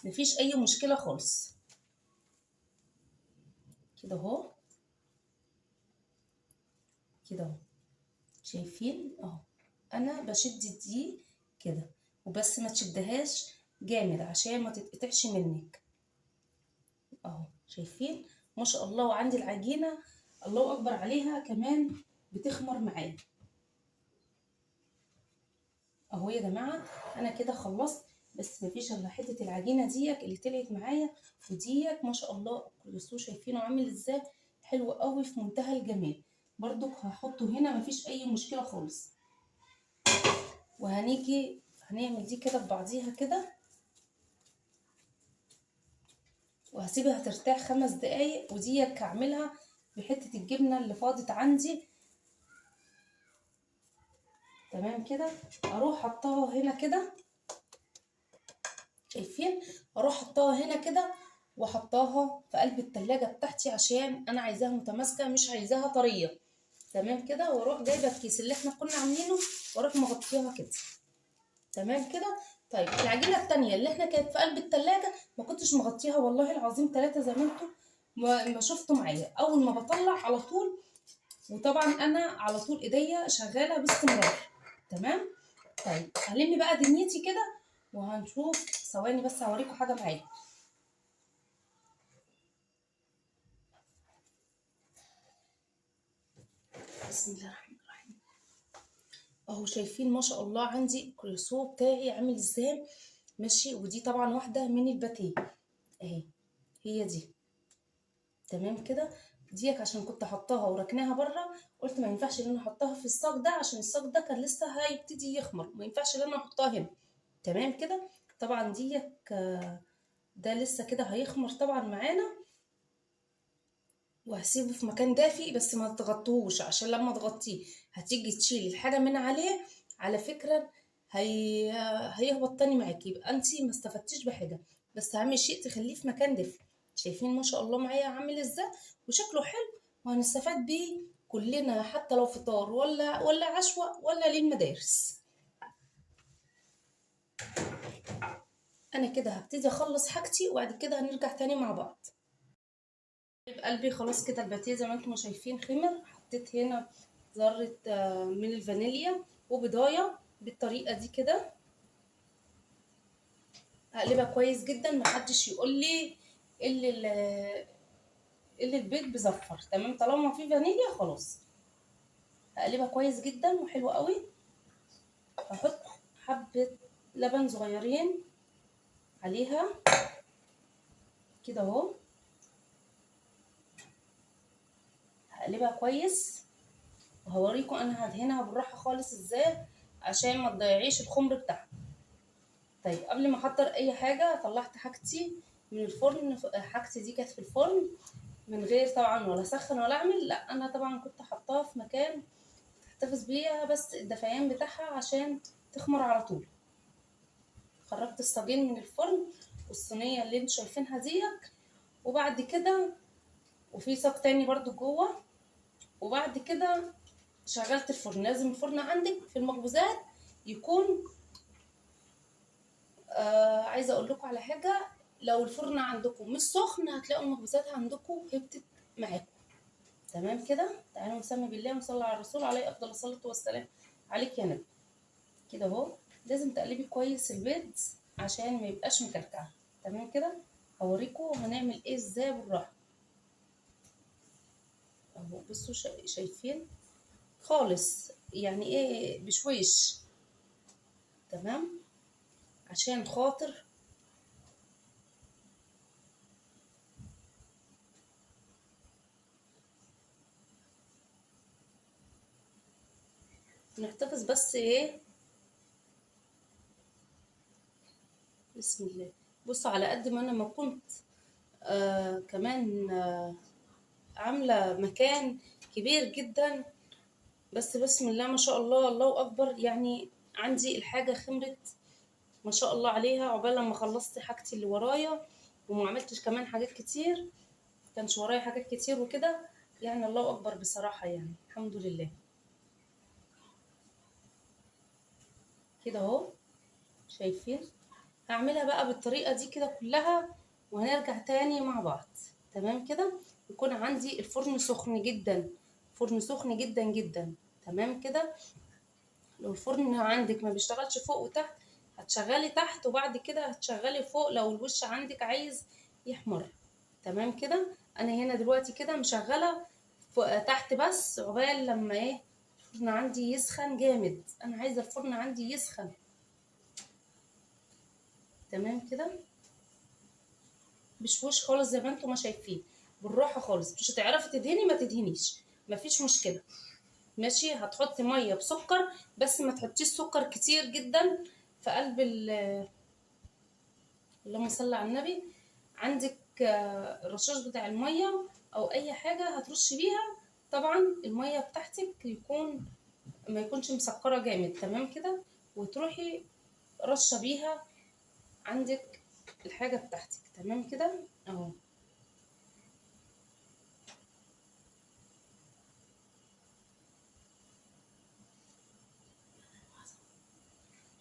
Speaker 1: مفيش اي مشكلة خالص كده اهو كده اهو. شايفين اهو انا بشد دي كده وبس، ما تشدهاش جامد عشان ما تتقطعش منك اهو. شايفين ما شاء الله. وعندي العجينة الله اكبر عليها كمان بتخمر معايا اهو يا جماعة. انا كده خلصت، بس مفيش الا حتة العجينة ديك اللي طلعت معايا، وديك ما شاء الله الكرواسون شايفينه عامل ازاي، حلو قوي في منتهى الجمال. برضو هحطه هنا مفيش اي مشكلة خالص. وهنيجي هنعمل دي كده ببعضيها كده، وهسيبها ترتاح 5 دقايق. وديك هعملها بحته الجبنة اللي فاضت عندي. تمام كده. اروح حطاها هنا كده، شايفين؟ اروح حطاها هنا كده وحطاها في قلب التلاجة بتاعتي عشان انا عايزاها متماسكة مش عايزاها طرية. تمام كده. واروح جايبه الكيس اللي احنا كنا عاملينه واروح مغطيها كده. تمام كده. طيب العجينة التانية اللي احنا كانت في قلب التلاجة ما كنتش مغطيها والله العظيم 3 زي ما انتم ما شفتوا معايا. اول ما بطلع على طول، وطبعا انا على طول ايديا شغالة باستمرار. تمام. طيب هلم بقى دنيتي كده وهنشوف. ثواني بس هوريكم حاجة معايا. بسم الله الرحمن الرحيم. اهو شايفين ما شاء الله عندي الكروسو بتاعي عامل ازاي. ماشي. ودي طبعا واحدة من الباتيه اهي، هي دي. تمام كده. ديك عشان كنت حطاها وركناها بره، قلت ما ينفعش ان انا احطها في الصاج ده عشان الصاج ده كان لسه هيبتدي يخمر، ما ينفعش ان انا احطها هنا. تمام كده. طبعا ديك ده لسه كده هيخمر طبعا معانا، وهسيبه في مكان دافي بس ما تغطوهوش، عشان لما تغطيه هتيجي تشيلي الحاجة من عليه على فكرة هيهبط تاني معاكي، يبقى انتي ما استفدتيش بحاجة. بس اهم شيء تخليه في مكان دافي. شايفين ما شاء الله معايا عامل ازاي وشكله حلو، وهنستفاد بيه كلنا حتى لو فطار ولا عشوة ولا للمدارس. انا كده هبتدي اخلص حاجتي وبعد كده هنرجع تاني مع بعض. قلبي خلاص كده الباتيه زي ما انتم شايفين خمر. حطيت هنا ذره من الفانيليا وبضايه بالطريقة دي كده، هقلبها كويس جدا. محدش يقول لي اللي البيض بزفر. تمام. طالما في فانيليا خلاص هقلبها كويس جدا وحلو قوي. هحط حبه لبن صغيرين عليها كده اهو، هقلبها كويس وهوريكم انا هدهنها بالراحة خالص ازاي عشان ما تضيعيش الخمر بتاعها. طيب قبل ما احضر اي حاجة طلعت حاجتي من الفرن. حاجتي دي كانت في الفرن من غير طبعا ولا سخن ولا اعمل، لا انا طبعا كنت حطاها في مكان تحتفظ بيها بس الدفيان بتاعها عشان تخمر على طول. خرجت الصاجين من الفرن والصينيه اللي انتوا شايفينها ديت، وبعد كده وفي صاج تاني برضو جوه. وبعد كده شغلت الفرن. لازم الفرن عندك في المخبوزات يكون عايزه اقول لكم على حاجة، لو الفرن عندكم مش سخن هتلاقوا المخبوزات عندكم هبتت معاكم. تمام كده. تعالوا نسمي بالله ونصلي على الرسول عليه افضل الصلاة والسلام عليك يا نبي. كده اهو لازم تقلبي كويس البيض عشان ما يبقاش مكلكع. تمام كده. هوريكم هنعمل ايه ازاي بالراحة اهو. بصوا شايفين خالص يعني ايه بشويش. تمام. عشان خاطر نحتفظ بس ايه، بسم الله. بصوا على قد ما انا ما كنت كمان عامله مكان كبير جدا، بس بسم الله ما شاء الله الله اكبر، يعني عندي الحاجة خمرت ما شاء الله عليها. عقبال لما خلصت حاجتي اللي ورايا وما عملتش كمان حاجات كتير، كانش ورايا حاجات كتير وكده، يعني الله اكبر بصراحة، يعني الحمد لله. كده اهو شايفين. هعملها بقى بالطريقة دي كده كلها وهنرجع تاني مع بعض. تمام كده. يكون عندي الفرن سخن جدا، فرن سخن جدا جدا. تمام كده. لو الفرن عندك ما بيشتغلش فوق وتحت هتشغلي تحت وبعد كده هتشغلي فوق لو الوش عندك عايز يحمر. تمام كده. انا هنا دلوقتي كده مشغله تحت بس عقبال لما ايه الفرن عندي يسخن جامد. انا عايزه الفرن عندي يسخن. تمام كده. بشوش خالص زي ما انتم ما شايفين، بالراحة خالص. مش هتعرفي تدهني ما تدهنيش، مفيش مشكلة. ماشي. هتحطي مية بسكر بس ما تحطيش سكر كتير جدا في قلب اللهم صل على النبي. عندك الرشاش بتاع المية او اي حاجة هترش بيها، طبعا المية بتاعتك يكون ما يكونش مسكره جامد. تمام كده. وتروحي رشه بيها عندك الحاجة بتاعتك. تمام كده اهو.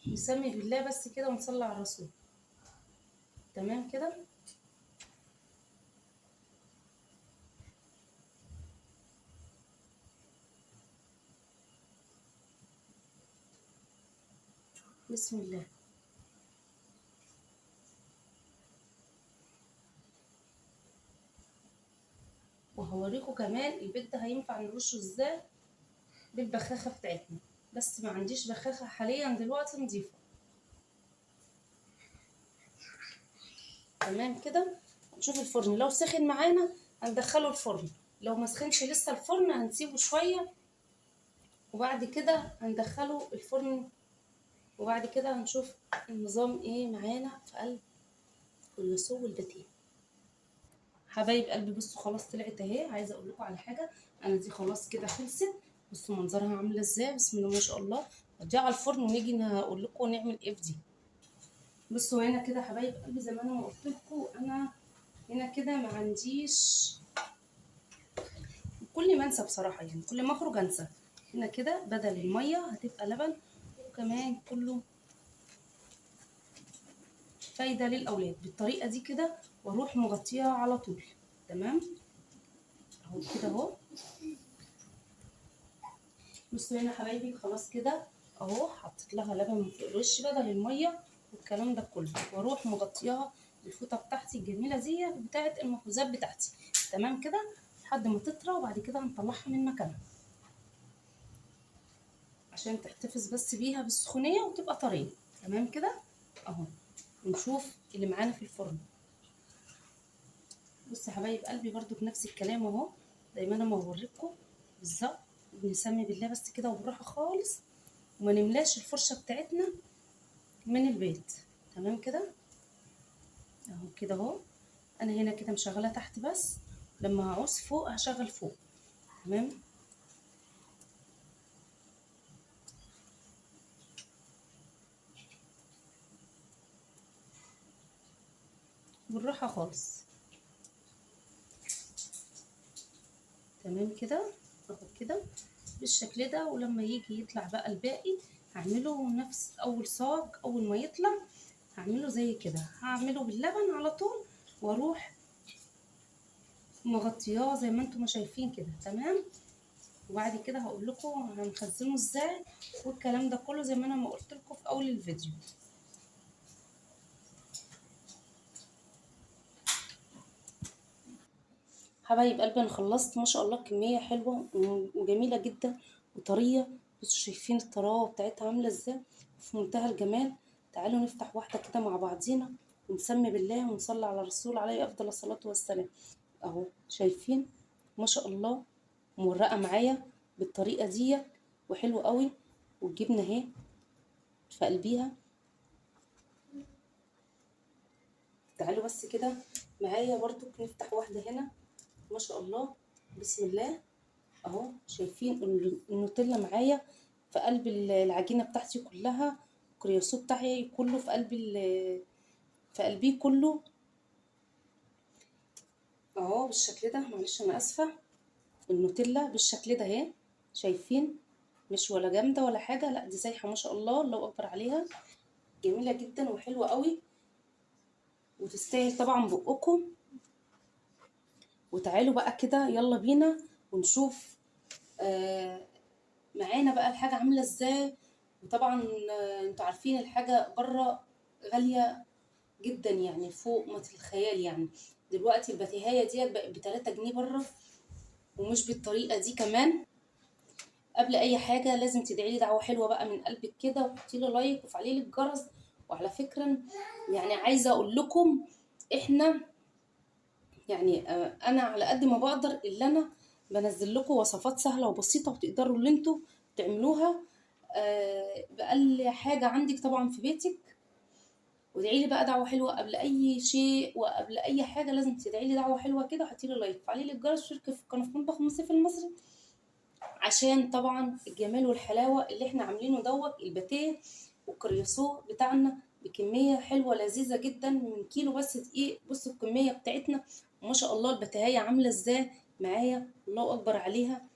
Speaker 1: نسمي بالله بس كده ونصلي على الرسول. تمام كده. بسم الله. وهوريكم كمان البيت ده هينفع نرشه ازاي بالبخاخه بتاعتنا، بس ما عنديش بخاخه حاليا دلوقتي نضيفه. تمام كده. نشوف الفرن لو سخن معانا هندخله الفرن، لو ما سخنش لسه الفرن هنسيبه شوية وبعد كده هندخله الفرن، وبعد كده هنشوف النظام ايه معانا في قلب الكرواسون والباتيه. حبايب قلبي بصوا خلاص طلعت اهي. عايزه اقول لكم على حاجة، انا دي خلاص كده خلصت. بصوا منظرها عامله ازاي، بسم الله ما شاء الله. وديها على الفرن ونيجي هقول لكم نعمل ايه في دي. بصوا هنا كده حبايب قلبي، زي ما انا ما قلت لكم انا هنا كده ما عنديش، كل ما انسى بصراحة يعني، كل ما اخرج انسى. هنا كده بدل المية هتبقى لبن، وكمان كله فايده للاولاد بالطريقة دي كده، واروح مغطيها على طول. تمام اهو كده اهو. بصوا هنا حبايبي خلاص كده اهو، حطيت لها لبن من فوق الوش بدل المية والكلام ده كله، واروح مغطياها بالفوطه بتاعتي الجميلة دي بتاعه المخبوزات بتاعتي. تمام كده لحد ما تطرى، وبعد كده هنطلعها من مكانها عشان تحتفظ بس بيها بالسخونيه وتبقى طرية. تمام كده اهو. ونشوف اللي معانا في الفرن. بصوا يا حبايب قلبي برضو بنفس الكلام اهو، زي ما انا ما بوريكم بالظبط. بنسمي بالله بس كده وبالراحه خالص، وما نملاش الفرشة بتاعتنا من البيت. تمام كده اهو كده اهو. انا هنا كده مشغله تحت بس، لما هعوز فوق هشغل فوق. تمام. بالراحة خالص. تمام كده اهو كده بالشكل ده. ولما يجي يطلع بقى الباقي هعمله نفس اول صاج، اول ما يطلع هعمله زي كده، هعمله باللبن على طول واروح مغطياه زي ما انتم ما شايفين كده. تمام. وبعد كده هقول لكم هنخزنه ازاي والكلام ده كله زي ما انا ما قلت لكم في اول الفيديو. حبايب قلبي انا خلصت ما شاء الله، كمية حلوة وجميلة جدا وطريه. بصوا شايفين الطراوه بتاعتها عامله ازاي، في منتهى الجمال. تعالوا نفتح واحدة كده مع بعضينا ونسمي بالله ونصلي على الرسول عليه افضل الصلاة والسلام. اهو شايفين ما شاء الله مورقه معايا بالطريقة دي وحلوه قوي، والجبنه اهي في قلبيها. تعالوا بس كده معايا برضو نفتح واحدة هنا ما شاء الله، بسم الله. اهو شايفين النوتيلا معايا في قلب العجينة بتاعتي كلها، الكرياسو بتاعي كله في قلب في قلبية كله اهو بالشكل ده. معلش انا اسفه، النوتيلا بالشكل ده اهي، شايفين مش ولا جامدة ولا حاجة، لا دي سايحه ما شاء الله، الله اكبر عليها، جميلة جدا وحلوه قوي وتستاهل طبعا بقكم. وتعالوا بقى كده يلا بينا ونشوف معانا بقى الحاجة عامله ازاي. وطبعا انتوا عارفين الحاجة بره غالية جدا، يعني فوق ما الخيال. يعني دلوقتي الباتيهايه ديت بقت ب3 جنيه بره، ومش بالطريقة دي كمان. قبل اي حاجة لازم تدعي لي دعوه حلوة بقى من قلبك كده، وحطي لي like وفعلي لي الجرس. وعلى فكرة يعني عايزه اقول لكم احنا يعني انا على قد ما بقدر اللي انا بنزل لكم وصفات سهلة وبسيطة وتقدروا اللي انتوا تعملوها باقل حاجة عندك طبعا في بيتك. وادعي لي بقى دعوه حلوة قبل اي شيء وقبل اي حاجة، لازم تدعي لي دعوه حلوة كده، وحطي لي like وفعلي لي الجرس واشتركي في قناة مطبخ مصيف المصري، عشان طبعا الجمال والحلاوه اللي احنا عاملينه دوت الباتيه والكرياسو بتاعنا بكمية حلوة لذيذة جدا من كيلو بس دقيق. بصوا الكمية بتاعتنا ما شاء الله الباتيهايه عامله ازاي معايا، الله اكبر عليها.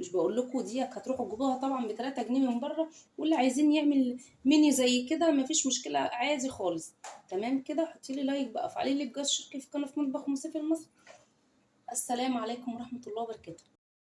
Speaker 1: مش بقول لكم دي هتروحوا تجيبوها طبعا ب3 جنيه من بره، واللي عايزين يعمل ميني زي كده مفيش مشكلة عادي خالص. تمام كده، حطي لي like بقى، فعلي لي الجرس، اشتركي في قناة مطبخ مصيف المصري. السلام عليكم ورحمة الله وبركاته.